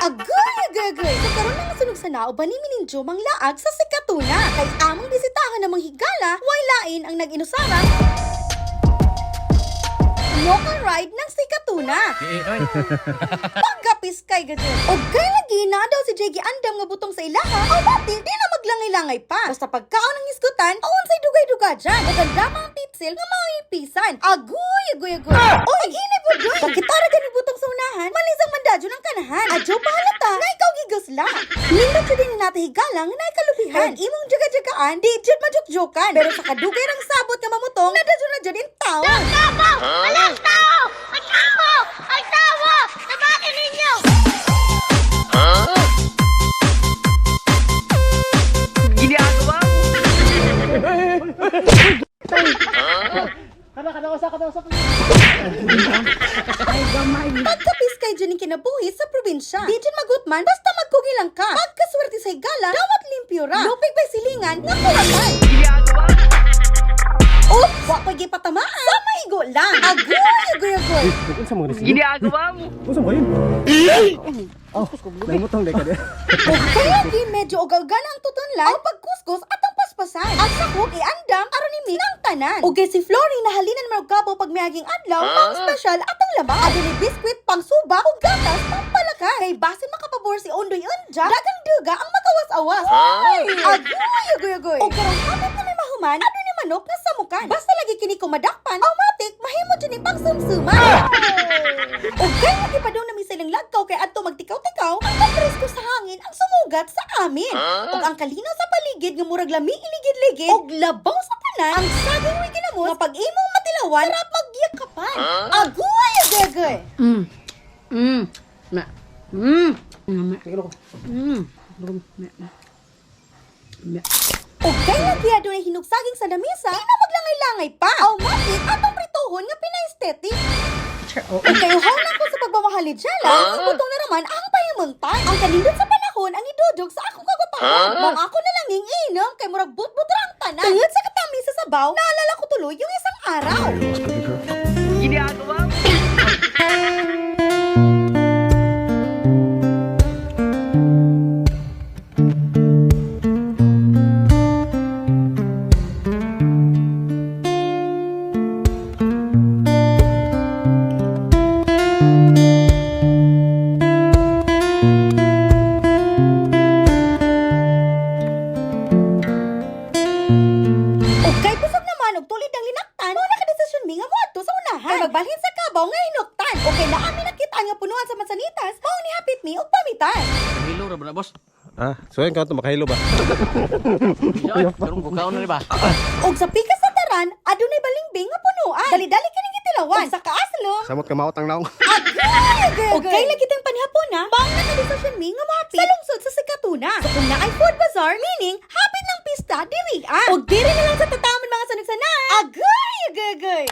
Agoy, agoy, agoy! Sa karon mga sunog sa nao ba ni Mininjo manglaag sa Sikatuna? Kay among bisitahan namang higala, way lain ang nag-inusarang local ride ng Sikatuna. Pagkapis kay gadyo. Og kay lagi na daw si Jiggy andam nga butong sa ilaha, o bati di na maglangay-langay pa. Basta pagkaon ng isgutan, o unsay dugay-duga dyan. Og ang dama ang pitsil nga maipisan. Agoy, agoy, agoy. Oy, ini po dyan. Pagkitara gani butong sa unahan, malisang mandadyo ng kanahan. Adyo pahalata na ikaw gigasla. Nindot jud din natin higala nga naikalubihan. Kag imong jaga-jagaan, di jud majukjukan. Pero sa kadugay rang sabot nga mamutong, nadadyo na jud in taon. Kabaw! Walang tao! Ang tao! Ang tao! Tabakin ninyo! Ginagawa mo. Pagkapis kay dyan yung kinabuhi sa probinsya. Di dyan magutman, basta magkugi lang ka. Pagkaswerte sa higala, dawat limpyo ra. Lupig bay silingan, nga kulatan. Ginagawa mo. Oops! Wa ko'y gipatamaan. Sa maigo lang. Agoy, agoy, agoy. Unsa mo ni? Ginagawa mo. Unsa mo yun? Oh, namutong dai ka di. Ug kaya di medyo ugaw-uga na ang tutunlan, ang pagkuskus at ang paspasan. Ang sakog iandam aron ni Mick ng tanan. Ug kay si Flory na halinan marugabo pag miaging adlaw, pang special at ang labaw. Adunay biskwit pang suba ug gatas pang palakay. Kay basin makapabor si Ondoy Unja, dagang duga ang magawas-awas. Agoy, agoy, agoy. Ug karong hapit na may mahuman, adunay manok nga samukan. Basta lagi kini kumadakpan, automatic mahimo jud ni pangsumsuman. Ug kay lagi pa daw nami silang lagkaw kay adto magtikaw-tikaw, ang kapresko sa hangin ang sumugat sa amin. Ug ang kalinaw sa paligid nga murag lami iligid-ligid, ug labaw sa tanan ang saging way ginamos nga pag imong matilawan, sarap magyakapan. Agoy, agoy, agoy. Ma. Mm. Ma. Mm. Ma. Ma. Ug kay lagi adunay hinugsaging sa lamesa, di na maglangay-langay pa. Automatic atong prituhon nga pina-aesthetic. Ug kay uhaw na ko sa pagmamahal ni Jella, ang butong na naman ang pahimuntan. Ang kanindot sa panahon ang idudog sa akong kagupahan. Mong ako na lang ning inom kay murag butbut ra ang tanan. Tungod sa katami sa sabaw, naalala ko tuloy yung isang araw. Ginagawa mo. Ug kay busog naman og tulid ang linaktan, mao nakadesisyon mi nga moadto sa unahan. Kay magbalhin sa kabaw nga hinuktan. Ug kay naa mi nakit-an nga punuan sa mansanitas, mao ni hapit mi og pamitan. Hilo ra ba na, boss? Ah, so yan ka to makahilo ba? Ay, karong bukaon na rin ba? Ug sa pikas sa taran, adunay balingbing nga punuan. Dali-dali kining gitilawan. Ug sa kaaslom, Samot ka maot ang naong. Ug kay lagi tang panihapon na, baong nakadesisyon mi nga mohapit sa lungsod sa Sikatuna. So kung naay food bazaar, meaning hapit ng pista diri ah. Ug diri na lang sa tataman mga sanugsana. Agoy, agoy, agoy.